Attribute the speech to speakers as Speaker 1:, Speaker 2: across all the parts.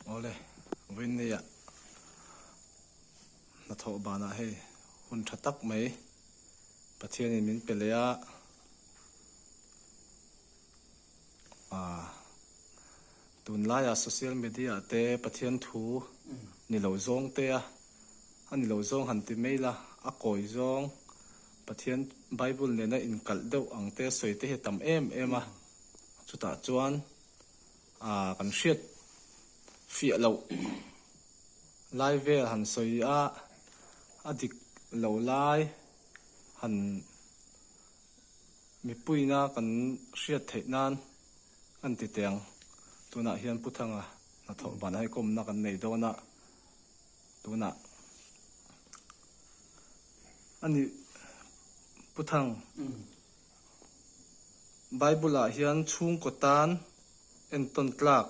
Speaker 1: Awle, vawiin hnathawh banah hei hun tha tak mai Pathianin min pe leh a, tunlaiah social media ah te Pathian thu ni lo zawng te a, a ni lo zawng han ti mai la, a kawi zawng Pathian Bible nena inkalh deuh ang te sawi te hi a tam em em a, chutah chuan ah kan hriat fiah loh lai vel han sawi a, a dik lo lai han mipuina kan hriat theih nan an ti teh ang. Tunah hian Pu Thanga hnathawh banah hei kawmna kan nei dawn a, tunah a ni Pu Thang. Bible ah hian chhungkaw tan entawn tlak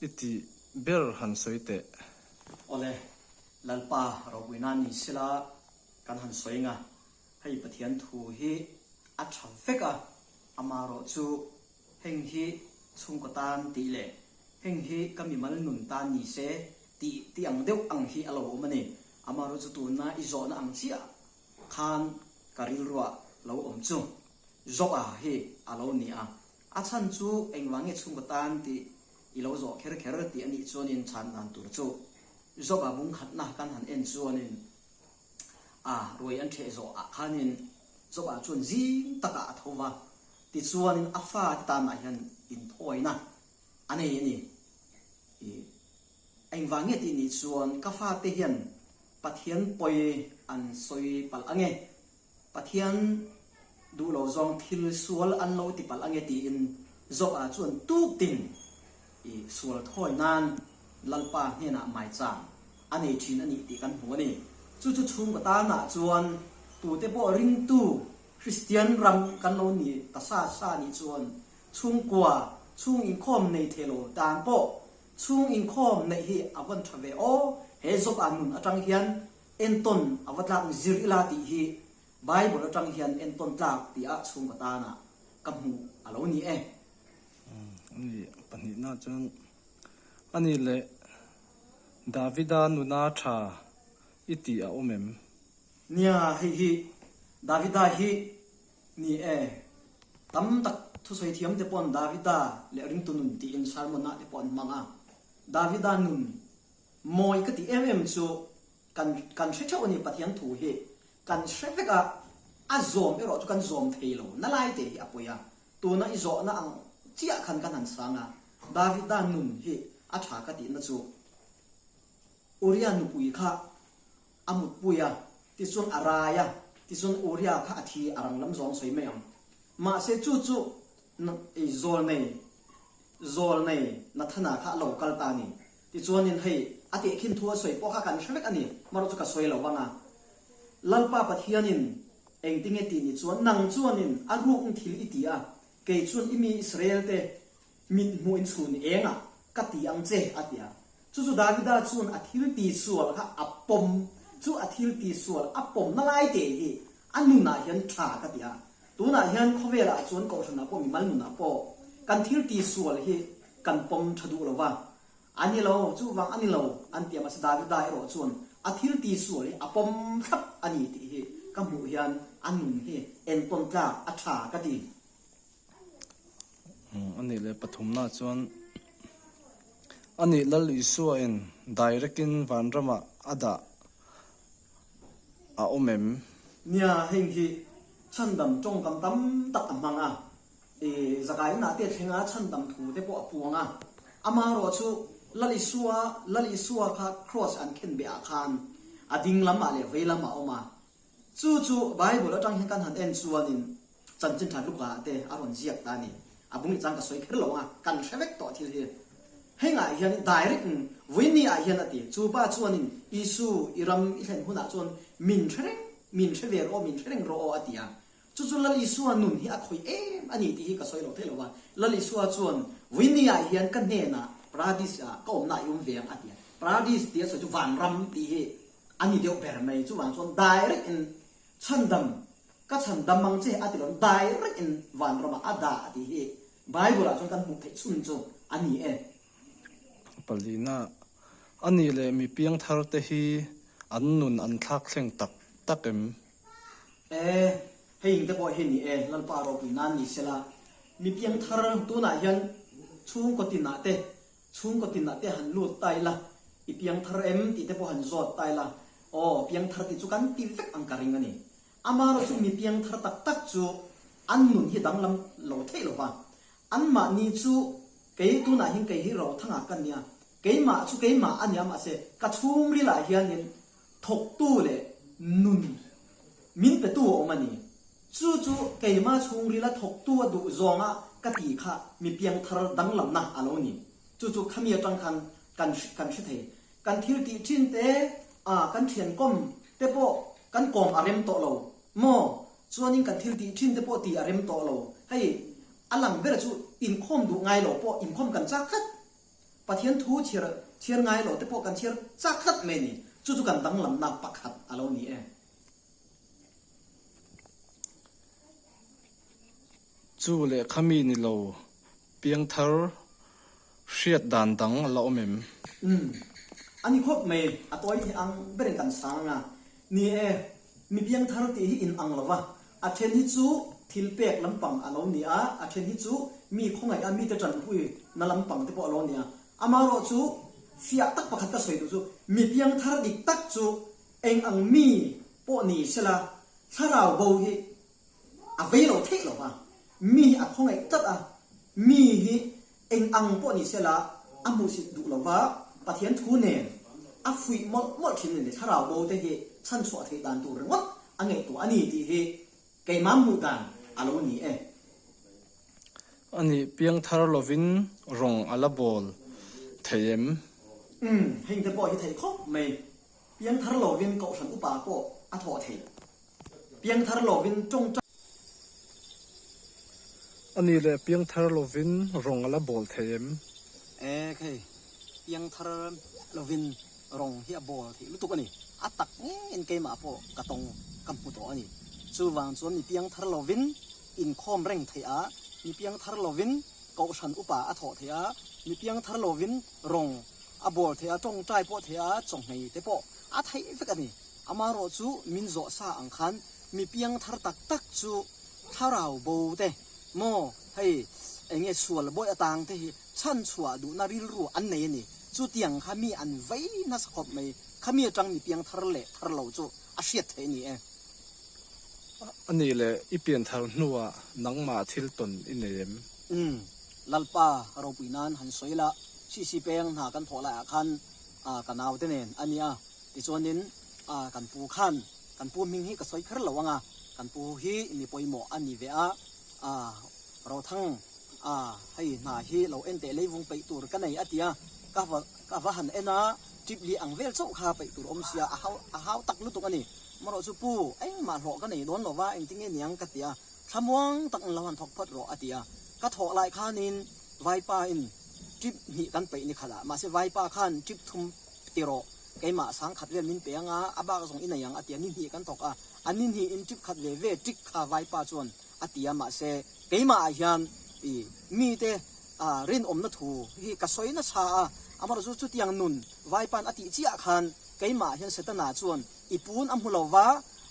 Speaker 1: i tih ber han sawi teh.
Speaker 2: Awle, Lalpa ropuina ni sila kan han sawi nga, hei Pathian thu hi a tha vek a, amarawh chu heng hi chhungkaw tan tih leh heng hi ka mimal nun tan ni se tih tih ang deuh ang hi a lo awm a ni. Amarawh chu tuna i zawhna ang chiah khan ka rilruah lo awm chu Joa hi a lo ni a, a chhan chu engvang nge chhungkaw tan tih i lo zawh kher kher tih a nih chuanin chhan dan tur chu Joa bung khatna kan han en chuanin a ruai an ṭheh zawh ah khanin Joa chuan zing takah a tho va, tichuanin a fate tanah hian inthawina a nei a ni. I Engvang nge tih nih chuan ka fate hian Pathian pawi an sawi palh ange, Pathian duh lo zawng thil sual an lo ti palh ange tiin Job-a chuan tuk tin i sual thawi nan Lalpa hnenah maichang a nei thin a nih tih kan hmu a ni. Chu chu chhungkaw tanah chuan tute pawh ringtu Kristian ram kan lo ni ta sa sa nih chuan chhungkua chhung inkhawm nei thei lo tan pawh Chhung inkhawm neih hi a vawn tha ve aw, he Job-a nun atang hian entawn a va tlak zir ila tih hi Bible atang hian entawn tlak tia chhungkaw tana ka hmuh a lo ni e.
Speaker 1: A ni pahnihna chuan a ni leh Davida nuna tha i tih a awm em?
Speaker 2: Nia, hei hi Davida hi Ni e, tam tak thusawi thiam te paw'n Davida leh ringtu nun tiin sermon ah te pawh an hmang a. Davida nun mawi ka tih em em chu kan kan hre theuh a ni Pathian thu hi kan hre vek a, a zawm erawh chu kan zawm thei lo na lai te hi a pawi a. Tuna i zawhna ang chiah khan kan han sang a, Davida nun hi a tha ka tihna chu Uria nupui kha a mutpui a, tichuan a rai a, tichuan Uria kha a thi a rang lam zawng sawi mai ang. Mahse chu chu zawlnei, zawlnei Nathana kha a lo kal ta a ni. Tichuanin hei a tehkhin thu a sawi pawh kha kan hre vek a ni, marawh chu ka sawi lo vang a. Lalpa Pathianin engtinge tih ni chuan nang chuanin a rukn thil i ti a, kei chuan i mi Israel te Mit hmuh in chhun eng ah ka ti ang che, a ti a. Chu chu Davida chuan a thil ti sual kha a pawm, chu a thil ti sual a pawm na lai te hi a nun ah hian tha ka ti a. Tunah hian khawvel ah chuan kohhran ah pawh mimal nun ah pawh kan thil ti sual hi kan pawm tha duh lo va, a ni lo, chuvang a ni lo an ti a, mahse Davida erawh chuan a thil ti sual hi a pawm thlap a ni tih hi ka hmuh hian a nun hi entawn tlak a tha ka ti.
Speaker 1: A nih leh pathumna chuan a nih Lal Isua in direct in vanramah a dah a awm em?
Speaker 2: Nia, heng hi chhandam tawngkam tam tak a hmang a, i zakai inah te thlenga chhandam thu te pawh a puang a. Amaherawh chu Lal Isua, Lal Isua kha kraws an khenbeh ah khan a ding lamah leh vei lamah a awm a. Chu chu Bible atang hian kan han en chuanin Chanchin tha Luka te a rawn ziak ta a ni. A bung leh chang ka sawi kher lo ang a, kan hre vek tawh thil hi. Hengah hian direct in Vawiini ah hian a ti. Chu pa chuanin Isu i ram i thlen hunah chuan min hre reng, min hre ve rawh aw, min hre reng rawh aw a ti a. Chu chu Lal Isua nun hi a khawih em a ni tih hi ka sawi lo thei lo va. Lal Isua chuan Vawiini ah hian ka hnenah Paradis ah ka awmna ah i awm ve ang a ti a. Paradis tih a sawi chu vanram tih hi a ni deuh ber mai. Chuvang chuan direct in chhandam Ka chhan dam ang che a ti lo, direct in vanramah a dah tih hi Bible ah chuan kan hmuh theih chhun chu a ni e.
Speaker 1: palina, A nih leh mi piangthar te hi an nun an thlak thleng tak tak em?
Speaker 2: E, hei ing te pawh hi ni e, Lalpa ropui nan ni sela, mi piangthar tunah hian chhungkaw tinah te, chhungkaw tinah te han lut ta ila, i piangthar em tih te pawh han zawt ta ila, aw piangthar tih chu kan ti vek ang ka ring a ni. Amaherawhchu mi piangthar tak tak chu an nun hi danglam lo theih lo va, anmahni chu kei tunah hian kei hi Rothanga ka nia, keimah chu keimah a nia mahse ka chhungrilah hianin thawktu leh nun min petu a awm a ni. Chu chu keimah chhungrila thawktu a duh zawnga ka tih kha mi piangthar danglamna a lo ni. Chu chu khami atang khan kan kan hre thei. Kan thil tih thin te a kan thian kawm te pawh kan kawm a rem tawh lo maw? Chuanin kan thil tih thin te pawh tih a rem tawh lo. Hei a lang ber chu inkhawm duh ngai lo pawh inkhawm kan chak tlat. Pathian thu chhiar chhiar ngai lo te pawh kan chhiar chak tlat mai a ni. Chu chu kan danglamna pakhat a lo ni e.
Speaker 1: Chu lehkha mi ni lo piangthar hriat dan dang a la awm em?
Speaker 2: Umm, a ni khawp mai, a tawi thei ang berin kan sang a. Ni e, mi piangthar tih hi in ang lo va, a then hi chu thil pek lampang a lo ni a, a then hi chu mi khawngaih a mite tanpui na lampang te pawh a lo ni a. Amaherawh chu fiah tak pakhat ka sawi duh chu mi piangthar dik tak chu eng ang mi pawh ni sela thlarau bo hi A vei lo theih lo va, mi hi a khawngaih tlat a, mi hi eng ang pawh ni sela a hmuhsit duh lo va, Pathian thu nen a fuih mawlh mawlh thin a ni. Thlarau bo te hi chhanchhuah theih dan tur ringawt a ngaihtuah a ni tih hi keimah hmuh dan a lo ni e.
Speaker 1: A nih piangthar lovin rawng a la bawl thei em?
Speaker 2: Umm, heng te pawh hi theih khawp mai. Piangthar lovin Kohhran upa pawh a thawh theih. Piangthar lovin tawngtai.
Speaker 1: A nih leh piangthar lovin rawng a la bawl thei em?
Speaker 2: E khei, piangthar lovin rawng hi a bawl theih lutuk a ni. A tak ngeiin keimah pawh ka tawng ka hmu tawh a ni. Chuvang chuan mi piangthar lovin inkhawm reng theih a, mi piangthar lovin kohhran upa a thawh theih a, mi piangthar lovin rawng a bawl theih a, tawngtai pawh theih a, chawnghei te pawh a theih vek a ni. Amaherawh chu min zawh sa ang khan mi piangthar tak tak chu thlarau bo te maw hei eng nge sual bawih atang te hi chhanchhuah duhna rilru an nei a ni. Chutiang kha mi an vei nasa khawp mai. Khami atang mi piangthar leh thar lo chu a hriat theih a ni e.
Speaker 1: A nih leh i pianthar hnuah nangmah thil tawn i nei em?
Speaker 2: Umm, Lalpa ropui nan han sawi la, CC peng hna kan thawh laiah khan ka naute nen a nia. Tichuanin kan pu khan kan pu hming hi ka sawi kher lo ang a, kan pu hi mi pawimawh a ni ve a, Rothang hei hna hi lo en teh leivung peih tur ka nei a ti a, ka va ka va han en a, trip li ang vel chauh kha peih tur awm sia, a hau a hau tak lutuk a ni. Amaherawh chu pu engmah hlawh ka nei dawn lo va, engtinge niang ka ti a, thlamuang tak in lo han thawk phawt rawh a ti a, ka thawh lai khanin Vaipa in trip hnih kan peih ni khat a, mahse Vaipa khan trip thum ti rawh, keimah sangkhat vel min pe ang a, a bak zawng i nei ang a ti a, ni hnih kan thawk a, a ni hnih in trip khat ve ve trick kha Vaipa chuan a ti a, mahse keimah ah hian i mite rinawmna thu hi ka sawi nasa a, amaherawh chu chutiang nun Vaipa'n a tih chiah khan keimah ah hian Setana chuan i pun a hmu lo va,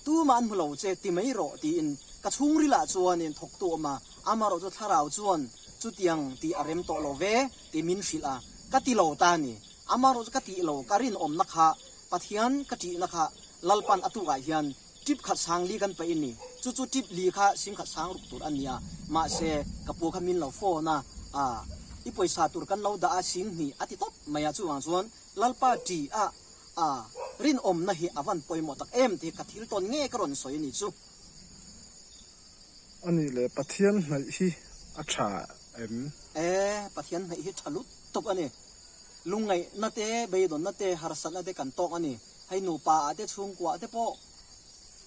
Speaker 2: tumah an hmu lo che ti mai rawh tiin ka chhungril ah chuanin thawktu awm a, amaherawh chu thlarau chuan chutiang tih a rem tawh lo ve ti min hrilh a, ka ti lo ta a ni. Amaherawh chu ka tih lo, ka rinawmna kha, Pathian ka ṭihna kha Lalpan a tukah hian ṭip khat sang li kan paih a ni. Chu chu ṭip li kha sing khat sang ruk tur a ni a, mahse ka pu kha min lo phone a, a i pawisa tur kan lo dah a sing hnih a ti tawp mai a, chuvang chuan Lalpa ṭih a a rinawmna hi a van pawimawh tak em tih ka thil tawn nge ka rawn sawi a ni chu.
Speaker 1: A nih leh Pathian hnaih hi a ṭha em?
Speaker 2: E, Pathian hnaih hi ṭha lutuk a ni. Lungngaihna te, beidawnna te, harsatna te kan tawk a ni. Hei nupa ah te, chhungkua ah te pawh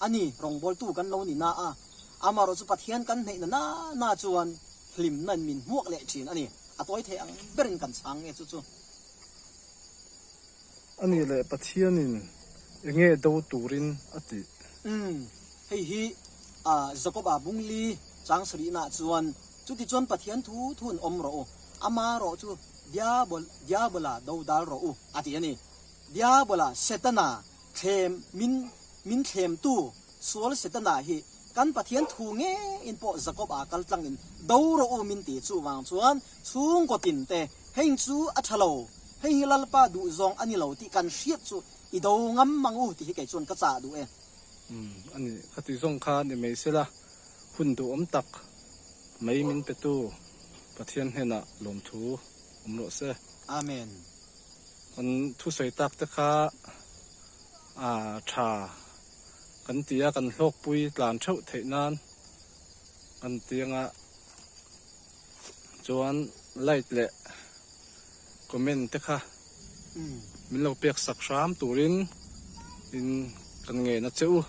Speaker 2: a ni, rawngbawltu kan lo ni na a. Amaherawh chu Pathian kan hneihna na na chuan hlimna in min hmuak leh thin a ni. A tawi thei ang berin kan chhang nge chu chu.
Speaker 1: A nih leh Pathianin enge do turin a tih?
Speaker 2: Umm, hei hi Jakob-a bungli chang sarihnaah chuan, Chutichuan Pathian thu thu in awm rawh u. Amarawh chu Diabol, Diabola do dal rawh u, a ti a ni. Diabola, Setana, thlem, min, min thlemtu, sual Setana hi kan Pathian thu ngeiin pawh Jakob a kal tlangin do rawh u min ti. Chuvang chuan chhungkaw tinte, heng chu a tha lo, hei hi Lalpa duhzawng a ni lo tih kan hriat chu i do ngam mang u tih hi kei chuan ka chah duh e.
Speaker 1: Umm, a ni, khati zawng kha ni mai sela, hun duhawm tak mai min petu Pathian hnenah lawmthu awm rawh se.
Speaker 2: Amen.
Speaker 1: Kan thusawi tak te kha a tha kan ti a, kan hlawkpui tlan theuh theih nan kan ti anga chuan like leh comment te kha min lo pek sak hram turin in kan ngen a che u.